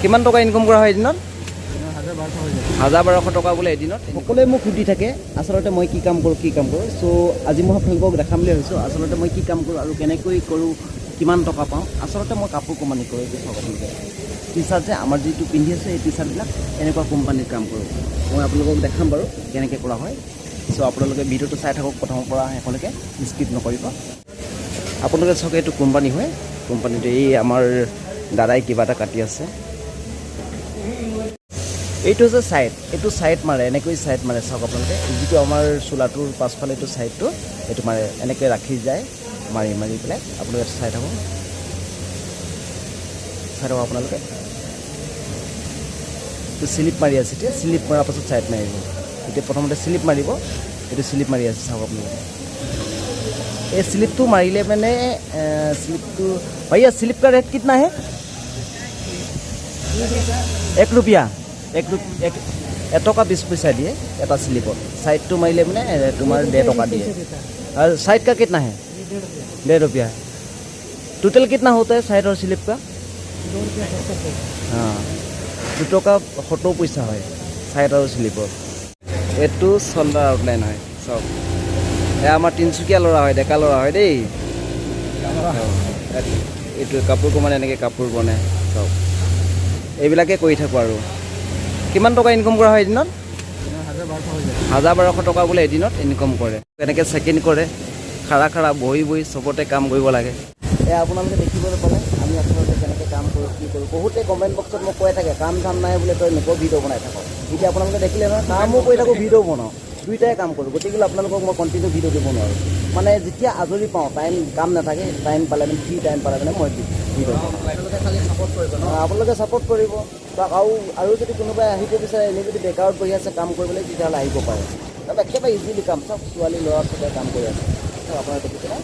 কিমান টকা ইনকম কৰা হয় এদিনত? 1000-1200 হৈ যায়। 1000-1200 টকা বোলে এদিনত। সকলোৱে মোক সুধি থাকে, আচলতে মই কি কাম কৰোঁ, কি কাম কৰোঁ। চ' আজি মই আপোনালোকক দেখাম বুলি ভাবিছোঁ, আচলতে মই কি কাম কৰোঁ আৰু কেনেকৈ কৰোঁ, কিমান টকা পাওঁ। আচলতে মই কাপোৰ কোম্পানী কৰোঁ। এইটো চাওক আপোনালোকে, টি চাৰ্ট যে আমাৰ যিটো পিন্ধি আছে, এই টি চাৰ্টবিলাক, এনেকুৱা কোম্পানীৰ কাম কৰোঁ মই। আপোনালোকক দেখাম বাৰু কেনেকৈ কৰা হয়। চ' আপোনালোকে ভিডিঅ'টো চাই থাকক প্ৰথমৰ পৰা শেষলৈকে, স্কিপ নকৰিব। আপোনালোকে চাওক, এইটো কোম্পানী হয়। কোম্পানীটো এই আমাৰ দাদাই কিবা এটা কাটি আছে। এইটো হৈছে ছাইড। এইটো ছাইড মাৰে, এনেকৈ ছাইড মাৰে। চাওক আপোনালোকে, যিটো আমাৰ চোলাটোৰ পাছফালে এইটো ছাইডটো, এইটো মাৰে, এনেকৈ ৰাখি যায় মাৰি মাৰি পেলাই। আপোনালোকে চাই থাকক, চাই থাকক আপোনালোকে। এইটো চিলিপ মাৰি আছে এতিয়া। চিলিপ মৰাৰ পাছত ছাইড মাৰিব। এতিয়া প্ৰথমতে চিলিপ মাৰিব। এইটো চিলিপ মাৰি আছে, চাওক আপোনালোকে। এই চিলিপটো মাৰিলে মানে চিলিপটো, भैया, स्लिप का रेट कितना है? 1 रुपया। এক 1 টকা 20 পইচা দিয়ে এটা শ্লিপত। ছাইডটো মাৰিলে মানে তোমাৰ 1.5 টকা দিয়ে। और साइड का कितना है? 1.5 रुपया। टोटल कितना होता है साइड और स्लिप का? 2 रुपया 70 पैसा। हाँ, 2 টকা 70 পইচা হয় ছাইড আৰু শ্লিপত। এইটো চল্ডাৰ আউটলাইন হয়, চাওক। এয়া আমাৰ তিনিচুকীয়া ল'ৰা হয়, ডেকা ল'ৰা হয় দেই। এইটো কাপোৰ মানে এনেকৈ কাপোৰ বনে, চাওক। এইবিলাকে কৰি থাকোঁ আৰু। কিমান টকা ইনকম কৰা হয় এদিনত? 1000-1200 হৈ যায়। 1000-1200 টকা বোলে এদিনত ইনকম কৰে। এনেকৈ চেকিং কৰে, খাৰা খাৰা বহি বহি চবতে কাম কৰিব লাগে। এয়া আপোনালোকে দেখিবলৈ পালে আমি আচলতে কেনেকৈ কাম কৰোঁ, কি কৰোঁ। বহুতে কমেণ্ট বক্সত মোক কৈ থাকে, কাম চাম নাই বোলে, তই লোকৰ ভিডিঅ' বনাই থাক। এতিয়া আপোনালোকে দেখিলে নহয়, কামো কৰি থাকোঁ, ভিডিঅ' বনাওঁ, দুইটাই কাম কৰোঁ। গতিকে আপোনালোকক মই কণ্টিনিউ ভিডিঅ' দিব নোৱাৰোঁ। মানে যেতিয়া আজৰি পাওঁ, টাইম কাম নাথাকে, টাইম পালে মানে, ফ্ৰী টাইম পালে মানে মই ভিডিঅ' বনাওঁ। আপোনালোকে খালি ছাপৰ্ট কৰিব ন? অঁ, আপোনালোকে ছাপৰ্ট কৰিব বা আৰু যদি কোনোবাই আহিব বিচাৰে, এনেই যদি বেকাৰত বহি আছে কাম কৰিবলৈ, তেতিয়াহ'লে আহিব পাৰে। তাত একেবাৰে ইজিলি কাম। চব ছোৱালী ল'ৰা চবে কাম কৰি আছে। চাওক, আপোনালোকে দেখিছে ন?